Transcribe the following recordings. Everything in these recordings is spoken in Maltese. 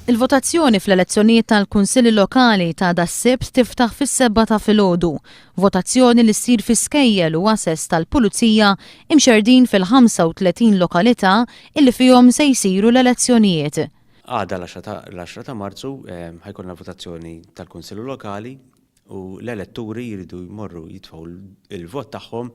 Il-votazzjoni fl-elezzjonijiet tal-Kunsilli Lokali ta' għada s-Sibt tiftaħ fis-sebgħa ta' filgħodu. Votazzjoni li ssir fi skejjel u għases tal-Pulizija imxerrdin fil-35 lokalità illi fihom se jsiru l-elezzjonijiet. Għada l-għaxra ta' Marzu ħa jkollna votazzjoni tal-Kunsilli Lokali u l-eletturi jridu jmorru jitfgħu l-vot tagħhom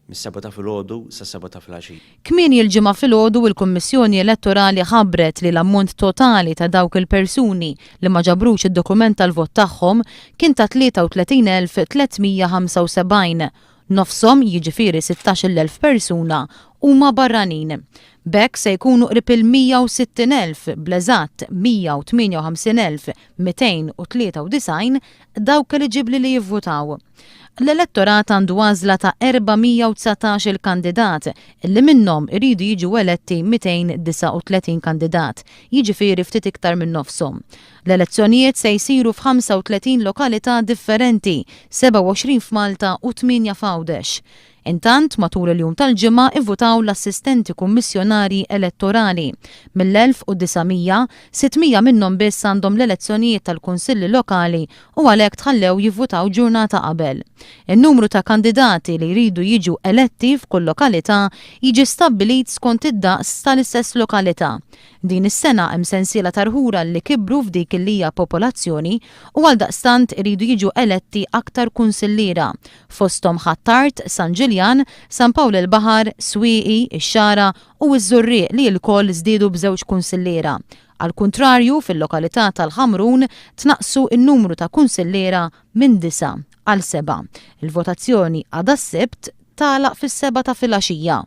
mis-sebgħa ta' filgħodu sas-sebgħa ta' filgħaxija. Kmieni l-Ġimgħa filgħodu il-Kummissjoni Elettorali ħabbret li l-ammont totali ta' dawk il-persuni li ma ġabrux id-dokument tal-vot tagħhom kien ta' 33,375. Nofshom, jiġifieri 16,000 persuna, huma barranin. B'hekk se jkunu qrib il-160,000, bl-eżatt 158,293 dawk eliġibbli li jivvutaw. L-elettorat għandu għażla ta' 419-il kandidat li minnhom iridu jiġu eletti 239 kandidat, jiġifieri ftit iktar minn nofshom. L-elezzjonijiet se jsiru f'35 lokalità differenti, 27 f'Malta u tmienja f'Għawdex. Intant, matul il-jum tal-Ġimgħa ivvutaw l-assistenti kummissjonarji elettorali. Mill-1,900, 600 minnhom biss għandhom l-elezzjonijiet tal-kunsilli lokali u għalhekk tħallew jivvutaw ġurnata qabel. In-numru ta' kandidati li jridu jiġu eletti f'kull lokalità jiġi stabbilit skont id-daqs tal-istess lokalità. Din is-sena hemm sensiela ta' rħura li kibru f'dik li hija popolazzjoni u għaldaqstant iridu jiġu eletti aktar kunsilliera, fosthom Ħ'Attard, San Ġiljan, San Pawl il-Baħar, Swieqi, ix-Xagħra u ż-Żurrieq li lkoll żdiedu b'żewġ kunsilliera. Għall-kuntrarju, fil-lokalità tal-Ħamrun tnaqqsu n-numru ta' kunsilliera minn disgħa għal sebgħa. Il-votazzjoni għada s-Sibt tagħlaq fis-sebgħa ta' filgħaxija.